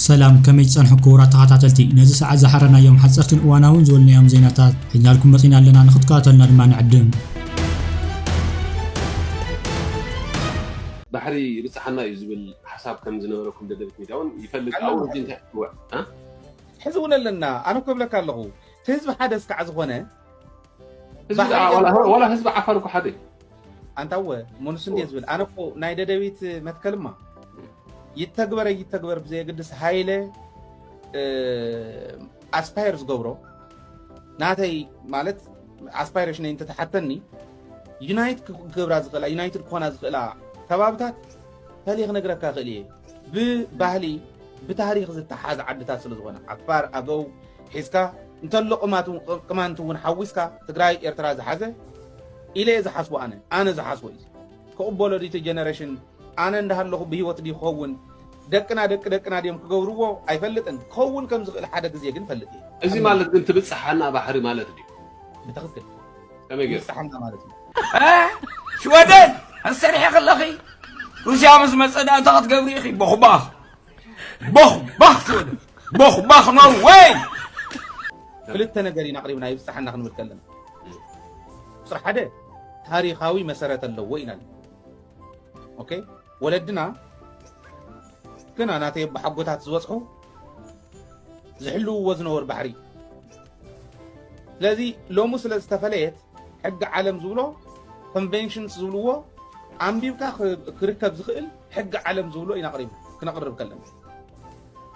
ሰላም፣ ከመይ ትጸንሑ ክቡራት ተኸታተልቲ? ነዚ ሰዓት ዝሓረናዮም ሓጸርትን እዋናውን ዝበልናዮም ዜናታት ሒዝናልኩም መጺና ኣለና፣ ንኽትከታተሉና ድማ ንዕድም። ባሕሪ ይብጽሓና እዩ ዝብል ሓሳብ ከም ዝነበረኩም ደደቢት ሚድያ እውን ይፈልጥ። ኣው እዚ እንታይ ክወዕ ሕዚ እውን ኣለና። ኣነ እኮ እብለካ ኣለኹ፣ እቲ ህዝቢ ሓደ እስካዕ ዝኾነ ህዝቢ ዋላ ህዝቢ ዓፋር እኮ ሓደ እዩ። ኣንታ እወ፣ መኑስ እንዴ ዝብል ኣነ እኮ ናይ ደደቢት መትከልማ ይተግበር ይተግበር ብዘየግድስ ሃይለ ኣስፓየር ዝገብሮ ናተይ ማለት ኣስፓይሬሽነይ እንተተሓተኒ፣ ዩናይት ክገብራ ዝኽእላ፣ ዩናይትድ ክኾና ዝኽእላ ከባብታት ተልየ ክነግረካ ክእል እየ። ብባህሊ ብታሪክ ዝተሓዝ ዓድታት ስለ ዝኾነ ዓፋር ኣገው ሒዝካ እንተሎ ቅማት እውን- ቅማንት እውን ሓዊስካ ትግራይ ኤርትራ ዝሓዘ ኢለ እየ ዝሓስቦ። ኣነ ኣነ ዝሓስቦ እዩ። ክቕበሎ ድዩ እቲ ጀነሬሽን? ኣነ እንዳሃለኹ ብህይወት ድዩ ክኸውን? ደቅና ደቂ ደቅና ድዮም ክገብርዎ? ኣይፈልጥን። ክኸውን ከም ዝኽእል ሓደ ግዜ ግን ፈልጥ እየ። እዚ ማለት ግን ትብጽሓና ባሕሪ ማለት ድዩ? ብትኽክል ከመይ ገይሩ? ይብጽሓና ማለት እዩ። ሽወደን ኣሰሪሐ ከለኺ ሩስያ ምስ መፀ ዳ እንታይ ክትገብሪ ኢኺ? ቦኽባኽ ቦኽባኽ ሽወደን ቦኽባኽ ኖርወይ ክልተ ነገር ኢና ኣቕሪብና ይብጽሓና ክንብል ከለና፣ ቁፅሪ ሓደ ታሪኻዊ መሰረት ኣለዎ ኢና። ኦኬ፣ ወለድና ግና ናተይ ኣቦሓጎታት ዝበፅሑ ዝሕልውዎ ዝነበሩ ባሕሪ። ስለዚ ሎሚ ስለ ዝተፈለየት ሕጊ ዓለም ዝብሎ ኮንቬንሽንስ ዝብልዎ ኣንቢብካ ክ- ክርከብ ዝኽእል ሕጊ ዓለም ዝብሎ ኢና ኣቕሪብና ክነቕርብ ከለና፣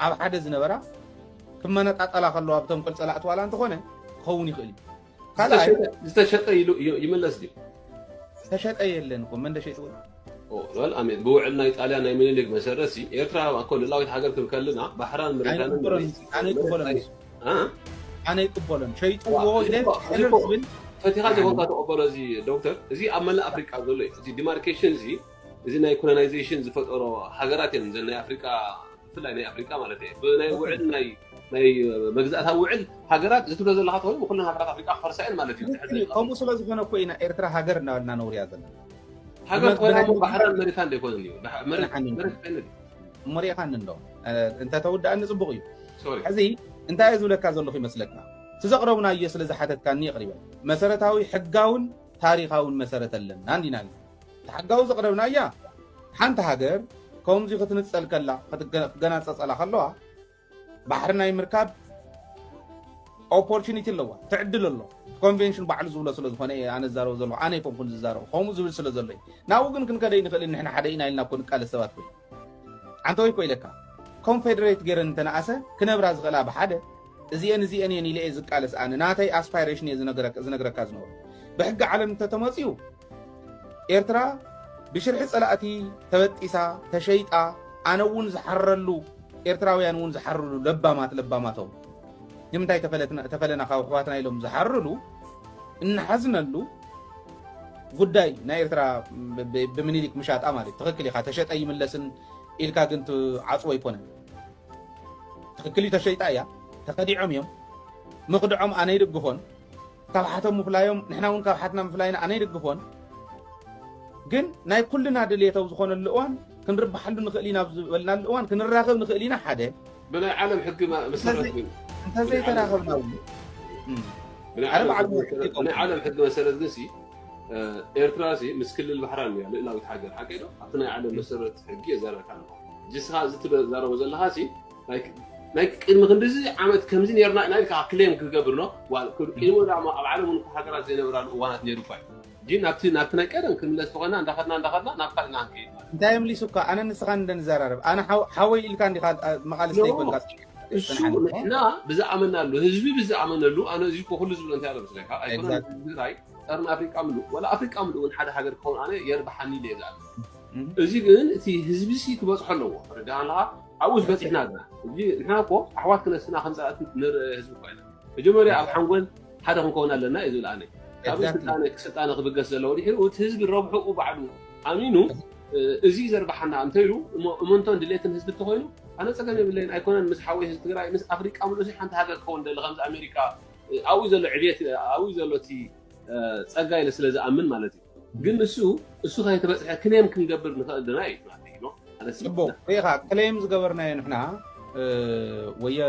ኣብ ሓደ ዝነበራ ክመነጣጠላ ከለዋ ብተንኮል ፀላእቲ ዋላ እንተኾነ ክኸውን ይኽእል እዩ። ካልኣይ ዝተሸጠ- ዝተሸጠ ኢሉ ይ- ይመለስ ድዩ? ተሸጠ የለን እኮ፣ መን ደሸጥዎ? ኦ፣ በል ኣሜን። ብውዕል ናይ ጣልያን ናይ ምኒልክ መሰረት ሲ ኤርትራ እኮ ልእላዊት ሃገር ክብል ከለና ባሕራን መሬታንን ኣይቅበሎን፣ ኣነ ይቅበሎን። አ? ኣነ ይቅበሎን። ሸይጥዎ ኢለ እዚ እኮ- እዚ ሕልፍ እኮ ዝብል ፈቲኻ ዘይኮንካ ተቐበሎ። እዚ ዶክተር፣ እዚ ኣብ መላእ ኣፍሪቃ ዘሎ እዩ። እዚ ዲማርኬሽን እዚ እዚ ናይ ኮሎናይዜሽን ዝፈጠሮ ሃገራት እየን። እዘን ናይ ኣፍሪቃ፣ ብፍላይ ናይ ኣፍሪቃ ማለት እየ። ብናይ ውዕል ናይ ናይ መግዛእታዊ ውዕል ሃገራት እዚ ትብሎ ዘለካ ተኾይኑ ብኩለን ሃገራት ኣፍሪቃ ክፈርሳ እየን ማለት እዩ። ከምኡ ስለ ዝኾነ እኮ ኢና ኤርትራ ሃገር እናበልና ነውርያ ዘለና። ሃገር ኮይና ብናይ- ባሕራን መሬታን ዘይኮነን እዩ። ባሕ- መሬት ብናይ- መሬት ኮይነ ድዩ? መሪእኻኒ እንዶ እንተተወዳእኒ ፅቡቅ እዩ። ሶሪ። ሕዚ እንታይ እየ ዝብለካ ዘለኹ ይመስለካ? እቲ ዘቕረብናዮ ስለ ዝሓተትካኒ የቕሪበ። መሰረታዊ ሕጋውን ታሪኻውን መሰረት ኣለና እንዲና። እቲ ሕጋዊ ዘቕረብናያ ሓንቲ ሃገር ከምዚ ክትንፀል ከላ ክትገ- ክትገናፀፀላ ከለዋ ባሕሪ ናይ ምርካብ ኦፖርቹኒቲ ኣለዋ፣ ትዕድል ኣሎ። ኮንቬንሽን ባዕሉ ዝብሎ ስለ ዝኾነ እየ ኣነ ዝዛረቦ ዘለኹ፣ ኣነ ኣይኮንኩን ዝዛረቦ ከምኡ ዝብል ስለ ዘሎ እዩ። ናብኡ ግን ክንከደ ይንኽእል ንሕና ሓደ ኢና ኢልና እኮ ንቃለስ ሰባት ኮይ ኣንተ ወይ ኮ ኢለካ ኮንፌደሬት ገይረን እንተነኣሰ ክነብራ ዝኽእላ ብሓደ እዚአን እዚአን እየን ኢለ እየ ዝቃለስ። ኣነ ናተይ ኣስፓይሬሽን እየ ዝነግረካ ዝነግረካ ዝነበሩ። ብሕጊ ዓለም እንተተመፅዩ ኤርትራ ብሽርሒ ፀላእቲ ተበጢሳ ተሸይጣ፣ ኣነ እውን ዝሓረሉ ኤርትራውያን እውን ዝሓርሉ ለባማት ለባማቶም ንምንታይ ተፈለትና- ተፈለና ካብ ኣሕዋትና ኢሎም ዝሓርሉ እናሓዝነሉ ጉዳይ ናይ ኤርትራ ብ- ብ- ብምኒሊክ ምሻጣ ማለት እዩ። ትኽክል ኢኻ፣ ተሸጠ ይምለስን ኢልካ ግን ትዓፅዎ ኣይኮነን። ትኽክል እዩ፣ ተሸይጣ እያ፣ ተኸዲዖም እዮም። ምኽድዖም ኣነ ይድግፎን፣ ካብ ሓቶም ምፍላዮም ንሕና እውን ካብ ሓትና ምፍላይና ኣነ ይድግፎን። ግን ናይ ኩልና ድልየታዊ ዝኾነሉ እዋን ክንርብሓሉ ንኽእል ኢና ኣብ ዝበልናሉ እዋን ክንራኸብ ንኽእል ኢና። ሓደ ብናይ ዓለም ሕጊ መ- መሰረት ግን እንተዘይተራኸብና እውን እም፣ ብናይ ኣነ ዓለም በዓል ሕጊ መሰረት- ብናይ ዓለም ሕጊ መሰረት ግን ሲ ኤርትራ ሲ ምስ ክልል ባሕራን እያ ልእላዊት ሃገር ሓቂ ዶ? ኣብቲ ናይ ዓለም መሰረት ሕጊ የዛረካ ኣለኹ። ጅስኻ እዚ ትዛረቦ ዘለኻ ሲ ናይ- ናይ ቅድሚ ክንድዚ ዓመት ከምዚ ነርና ኢና ኢልካ ክሌም ክገብር ኖ ዋል ቅድሚ ወደ ኣብ ዓለም እውን ሃገራት ዘይነበራሉ እዋናት ነይሩ እኳ እዩ። ግን ናብቲ ናብቲ ናይ ቀደም ክንምለስ ዝኾና እንዳኸድና እንዳኸድና ናብ ካልእ ኢና ክንከይድ ማለት እዩ። እንታይ ምሊሱካ ኣነ ንስኻ እንደ ንዘራረብ ኣነ ሓው- ሓወይ ኢልካ እንዲኻ መቓልስተ ኖ፣ ይኮንካ እሱ ንሕና ብዝኣመናሉ ህዝቢ ብዝኣመነሉ ኣነ እዚ እኮ ኩሉ ዝብሎ እንታይ ኣሎ መስለካ ኣይኮነን Exactly. ትግራይ ቀርን ኣፍሪቃ ምሉእ ወላ ኣፍሪቃ ምሉእ እውን ሓደ ሃገር ክኸውን ኣነ የርብሓኒ ኢለ እየ ዝኣምን። እም። እዚ ግን እቲ ህዝቢ ሲ ክበፅሖ ኣለዎ ርዳሃ ኣለካ ኣብኡ ዝበፂሕና ኣለና። እዚ ንሕና እኮ ኣሕዋት ክነስና ከም ፀላእቲ ንርኢ ህዝቢ እኮ ኢና። መጀመርያ ኣብ ሓንጎል ሓደ ክንከውን ኣለና እዩ ዝብል ኣነ። ካብኡ Exactly. ስልጣነ ስልጣነ ክብገስ ዘለዎ ድሕሪኡ እቲ ህዝቢ ረብሕኡ ባዕሉ ኣሚኑ እ፣ እዚ ዘርባሓና እንተኢሉ እሞ እመንቶን ድሌትን ህዝቢ እንተኮይኑ ኣነ ፀገም የብለይን። ኣይኮነን ምስ ሓወይ ህዝቢ ትግራይ ምስ ኣፍሪቃ ምሉእ ሓንቲ ሃገር ክኸውን ደሊ ከምዚ ኣሜሪካ እ፣ ኣብኡ ዘሎ ዕብየት ኣብኡ ዘሎ እቲ እ፣ ፀጋ ኢለ ስለ ዝኣምን ማለት እዩ። ግን ንሱ እሱ ከይተበፅሐ ክሌም ክንገብር ንኽእል ድና እዩ ማለት እዩ። ኣነ ሲ- ፅቡቅ ሪኢኻ ክሌም ዝገበርናዮ ንሕና ወያ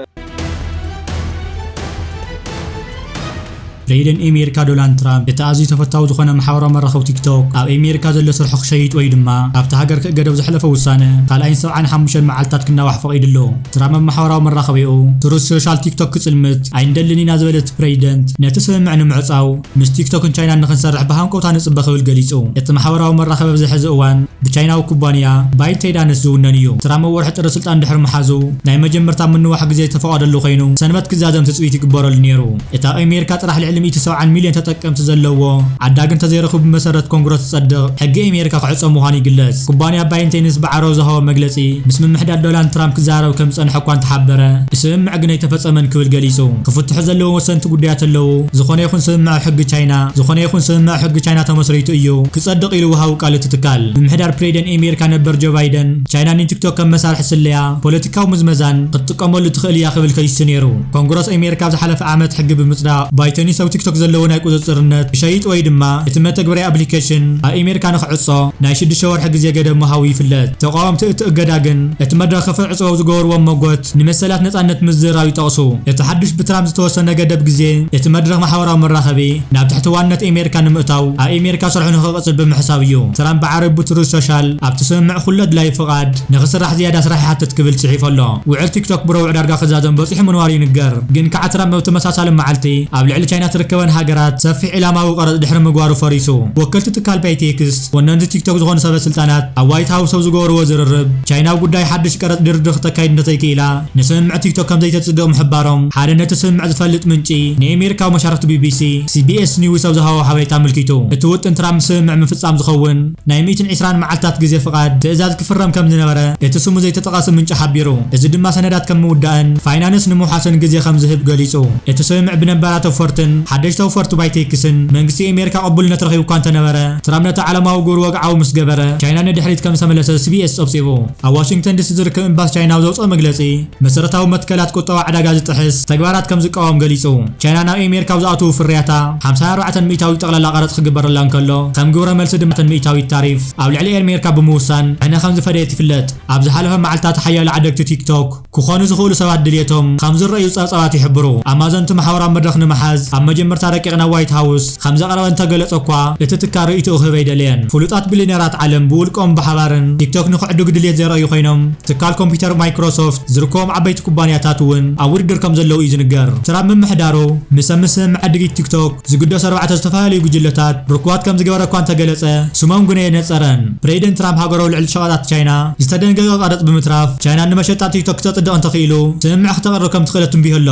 ፕሬዚደንት ኣሜሪካ ዶናልድ ትራምፕ እቲ ኣዝዩ ተፈታዊ ዝኾነ ማሕበራዊ መራኸቢ ቲክቶክ ኣብ ኣሜሪካ ዘሎ ስርሑ ክሸይጥ ወይ ድማ ኣብቲ ሃገር ክእገድ ኣብ ዘሕለፎ ውሳነ ካልኣይን ሰብዓን ሓሙሽተን መዓልታት ክናዋሕ ፈቒዱ ኣሎ። ትራምፕ ኣብ ማሕበራዊ መራኸቢኡ ትሩዝ ሶሻል ቲክቶክ ክጽልምት ኣይንደልን ኢና ዝበለ እቲ ፕሬዚደንት ነቲ ስምምዕ ንምዕጻው ምስ ቲክቶክን ቻይናን ንኽንሰርሕ ብሃንቀውታ ንጽበ ክብል ገሊጹ። እቲ ማሕበራዊ መራኸቢ ኣብዚ ሕዚ እዋን ብቻይናዊ ኩባንያ ባይንቴዳንስ ዝውነን እዩ። ትራምፕ ወርሒ ጥሪ ስልጣን ድሕሪ ምሓዙ ናይ መጀመርታ ምንዋሕ ግዜ ዝተፈቐደሉ ኮይኑ ሰንበት ክዛዘም ትጽቢት ይግበረሉ ነይሩ። እቲ ኣብ ኣሜሪካ ጥራሕ ልዕሊ ሚእቲ ሰብዓን ሚልዮን ተጠቀምቲ ዘለዎ ዓዳጊ እንተዘይረኽቡ ብመሰረት ኮንግረስ ዝጸድቕ ሕጊ ኣሜሪካ ክዕጾ ምዃኑ ይግለጽ። ኩባንያ ባይንቴንስ ብዓረብ ዝሃቦ መግለጺ ምስ ምምሕዳር ዶናልድ ትራምፕ ክዛረብ ከም ዝጸንሐ እኳ እንተሓበረ እቲ ስምምዕ ግን ኣይተፈጸመን ክብል ገሊጹ። ክፍትሑ ዘለዎም ወሰንቲ ጉዳያት ኣለዉ። ዝኾነ ይኹን ስምምዕ ኣብ ሕጊ ቻይና፣ ዝኾነ ይኹን ስምምዕ ኣብ ሕጊ ቻይና ተመስሪቱ እዩ ክጸድቕ ኢሉ ወሃቢ ቃል እቲ ትካል። ምምሕዳር ፕሬዚደንት ኣሜሪካ ነበር ጆ ባይደን፣ ቻይና ንቲክቶክ ከም መሳርሒ ስለያ፣ ፖለቲካዊ ምዝመዛን ክትጥቀመሉ ትኽእል እያ ክብል ከይሱ ነይሩ። ኮንግረስ ኣሜሪካ ኣብ ዝሓለፈ ዓመት ሕጊ ብምጽዳቕ፣ ባይተኒስ ኣብ ቲክቶክ ዘለዎ ናይ ቁጽጽርነት ክሸይጥ ወይ ድማ እቲ መተግበርያ ኣፕሊኬሽን ኣብ ኣሜሪካ ንኽዕጾ ናይ ሽዱሽተ ወርሒ ግዜ ገደብ ምሃቡ ይፍለጥ። ተቓወምቲ እቲ እገዳ ግን፣ እቲ መድረኽ ክዕጾ ኣብ ዝገበርዎ መጎት ንመሰላት ነጻነት ምዝርራብ ይጠቕሱ። እቲ ሓድሽ ብትራምፕ ዝተወሰነ ገደብ ግዜ፣ እቲ መድረኽ ማሕበራዊ መራኸቢ ናብ ትሕቲ ዋንነት ኣሜሪካ ንምእታው፣ ኣብ ኣሜሪካ ስርሑ ንኽቕጽል ብምሕሳብ እዩ። ትራምፕ ብዓረብ ብትሩዝ ሶሻል፣ ኣብቲ ስምምዕ ኩሉ ኣድላዪ ፍቓድ ንኽስራሕ ዝያዳ ስራሕ ይሓትት ክብል ጽሒፉ ኣሎ። ውዕል ቲክቶክ ብረቡዕ ዳርጋ ክዛዘም በጺሑ ምንባሩ ይንገር። ግን ከኣ ትራምፕ ኣብ ተመሳሳሊ መዓልቲ ኣብ ልዕሊ ቻይና ትርከበን ሃገራት ሰፊሕ ዒላማዊ ቀረጽ ድሕሪ ምግባሩ ፈሪሱ። ወከልቲ ትካል ባይቴክስ፣ ወነንቲ ቲክቶክ ዝኾኑ ሰበ ስልጣናት ኣብ ዋይት ሃውስ ኣብ ዝገበርዎ ዝርርብ፣ ቻይና ኣብ ጉዳይ ሓድሽ ቀረጽ ድርድር ክተካይድ እንተዘይክኢላ፣ ንስምምዕ ቲክቶክ ከም ዘይተጽድቕ ምሕባሮም፣ ሓደ ነቲ ስምምዕ ዝፈልጥ ምንጪ ንኣሜሪካዊ መሻርኽቲ ቢቢሲ፣ ሲቢኤስ ኒውስ ኣብ ዝሃቦ ሓበሬታ ኣመልኪቱ። እቲ ውጥን ትራምፕ ስምምዕ ምፍጻም ዝኸውን ናይ ሚእትን ዕስራን መዓልታት ግዜ ፍቓድ ትእዛዝ ክፍረም ከም ዝነበረ እቲ ስሙ ዘይተጠቐሰ ምንጪ ሓቢሩ። እዚ ድማ ሰነዳት ከም ምውዳእን ፋይናንስ ንምውሓስን ግዜ ከም ዝህብ ገሊጹ። እቲ ስምምዕ ብነባራት ኣውፈርትን ሓደሽቲ ኣውፈርቲ ባይቴክስን መንግስቲ ኣሜሪካ ቅቡልነት ረኺቡ እኳ እንተነበረ፣ ትራምፕ ነቲ ዓለማዊ ግብሪ ወግዓዊ ምስ ገበረ፣ ቻይና ንድሕሪት ከም ዝተመለሰ ሲቢኤስ ጸብጺቡ። ኣብ ዋሽንግተን ዲሲ ዝርከብ ኤምባሲ ቻይና ኣብ ዘውጽኦ መግለጺ፣ መሰረታዊ መትከላት ቁጠባ ዕዳጋ ዝጥሕስ ተግባራት ከም ዝቃወም ገሊጹ። ቻይና ናብ ኣሜሪካ ኣብ ዝኣትዉ ፍርያታ ሓምሳ ኣርባዕተ ሚእታዊት ጠቕላላ ቀረጽ ክግበረላ እንከሎ፣ ከም ግብረ መልሲ ድማ ሚእታዊት ታሪፍ ኣብ ልዕሊ ኣሜሪካ ብምውሳን ሕነ ከም ዝፈደየት ይፍለጥ። ኣብ ዝሓለፈ መዓልታት ሓያሎ ዓደግቲ ቲክቶክ ክኾኑ ዝኽእሉ ሰባት ድልየቶም ከም ዝረኣዩ ጸብጻባት ይሕብሩ። ኣማዞን እቲ ማሕበራዊ መድረኽ ንምሓዝ ኣብ መጀመርታ ረቂቕ ናብ ዋይት ሃውስ ከም ዘቕረበ እንተገለጸ እኳ፣ እቲ ትካል ርእይቶኡ ክህብ ኣይደለየን። ፍሉጣት ቢልዮነራት ዓለም ብውልቆም ብሓባርን ቲክቶክ ንኽዕድጉ ድልየት ዘርእዩ ኮይኖም፣ ትካል ኮምፒውተር ማይክሮሶፍት ዝርከቦም ዓበይቲ ኩባንያታት እውን ኣብ ውድድር ከም ዘለዉ እዩ ዝንገር። ትራምፕ ምምሕዳሩ ምስ ኣብ ምስምምዕ ዕድጊት ቲክቶክ ዝግደሱ ኣርባዕተ ዝተፈላለዩ ጉጅለታት ርኩባት ከም ዝገበረ እኳ እንተገለጸ፣ ስሞም ግን ኣየነጸረን። ፕሬዚደንት ትራምፕ ሃገሩ ኣብ ልዕሊ ሸቐጣት ቻይና ዝተደንገገ ቀረጽ ብምትራፍ፣ ቻይና ንመሸጣ ቲክቶክ ክተጽድቕ እንተኽኢሉ፣ ስምምዕ ክተቕርብ ከም ትኽእል ኣትንቢሁ ኣሎ።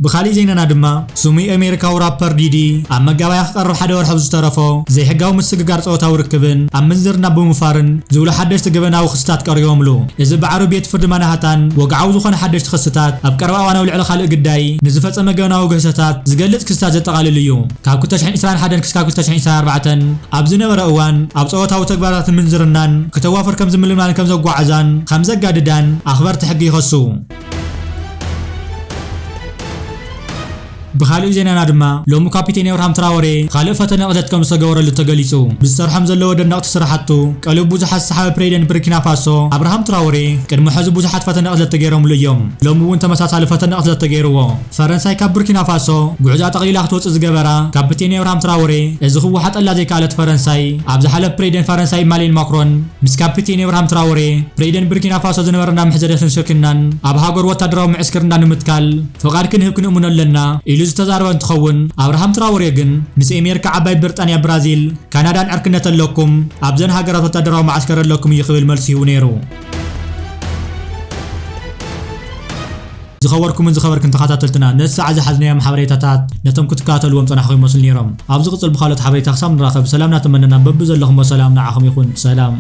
ብኻሊእ ዜናና ድማ፣ ስሙይ ኣሜሪካዊ ራፐር ዲዲ ኣብ መጋባያ ክቐርብ ሓደ ወርሒ ኣብ ዝተረፎ፣ ዘይሕጋዊ ምስግጋር ጾታዊ ርክብን ኣብ ምንዝርና ብምፋርን ዝብሉ ሓደሽቲ ገበናዊ ክስታት ቀሪቦምሉ። እዚ ብዓርቢ ቤት ፍርዲ ማናሃታን ወግዓዊ ዝኾነ ሓደሽቲ ክስታት ኣብ ቀረባ እዋን ኣብ ልዕሊ ካልእ ግዳይ ንዝፈጸመ ገበናዊ ግህሰታት ዝገልጽ ክስታት ዘጠቓልል እዩ። ካብ ክልተ ሽሕን ዕስራን ሓደን ክሳብ ክልተ ሽሕን ዕስራን ኣርባዕተን ኣብ ዝነበረ እዋን ኣብ ጾታዊ ተግባራትን ምንዝርናን ክተዋፈር ከም ዝምልምላን ከም ዘጓዓዛን ከም ዘጋድዳን ኣኽበርቲ ሕጊ ይኸሱ። ብኻልእ ዜናና ድማ፣ ሎሚ ካፒቴን ኣብርሃም ትራወሬ ካልእ ፈተነ ቅትለት ከም ዝተገበረሉ ተገሊጹ። ብዝሰርሖም ዘለዎ ደነቕቲ ስራሓቱ ቀልቢ ብዙሓት ዝሰሓበ ፕሬዚደንት ቡርኪና ፋሶ ኣብርሃም ትራወሬ ቅድሚ ሕዚ ብዙሓት ፈተነ ቅትለት ተገይሮምሉ እዮም። ሎሚ እውን ተመሳሳሊ ፈተነ ቅትለት ተገይርዎ። ፈረንሳይ ካብ ቡርኪና ፋሶ ጉዕዛ ጠቕሊላ ክትወጽእ ዝገበራ ካፒቴን ኣብርሃም ትራወሬ፣ እዚ ክወሓጠላ ዘይከኣለት ፈረንሳይ፣ ኣብ ዝሓለፈ ፕሬዚደንት ፈረንሳይ ኢማኑኤል ማክሮን ምስ ካፒቴን ኣብርሃም ትራወሬ፣ ፕሬዚደንት ቡርኪና ፋሶ ዝነበረና ምሕዝነትን ሽርክናን ኣብ ሃገሩ ወታደራዊ መዕስከር እንዳ ንምትካል ፍቓድ ክንህብ ክንእምኖ ኣለና ኢሉ ዝተዛረበ እንትኸውን፣ ኣብርሃም ትራወሬ ግን ምስ ኣሜሪካ፣ ዓባይ ብሪጣንያ፣ ብራዚል፣ ካናዳን ዕርክነት ኣለኩም፣ ኣብዘን ሃገራት ወታደራዊ መዓስከር ኣለኩም እዩ ክብል መልሲ ሂቡ ነይሩ። ዝኸበርኩምን ዝኸበርክን ተኸታተልትና፣ ነዚ ሰዓት ዝሓዝናዮም ሓበሬታታት ነቶም ክትከታተልዎም ጸናሕኩም ይመስሉ ነይሮም። ኣብ ዝቕጽል ብኻልኦት ሓበሬታ ክሳብ ንራኸብ፣ ሰላም እናተመነና፣ በብዘለኹሞ ሰላም ንዓኹም ይኹን። ሰላም።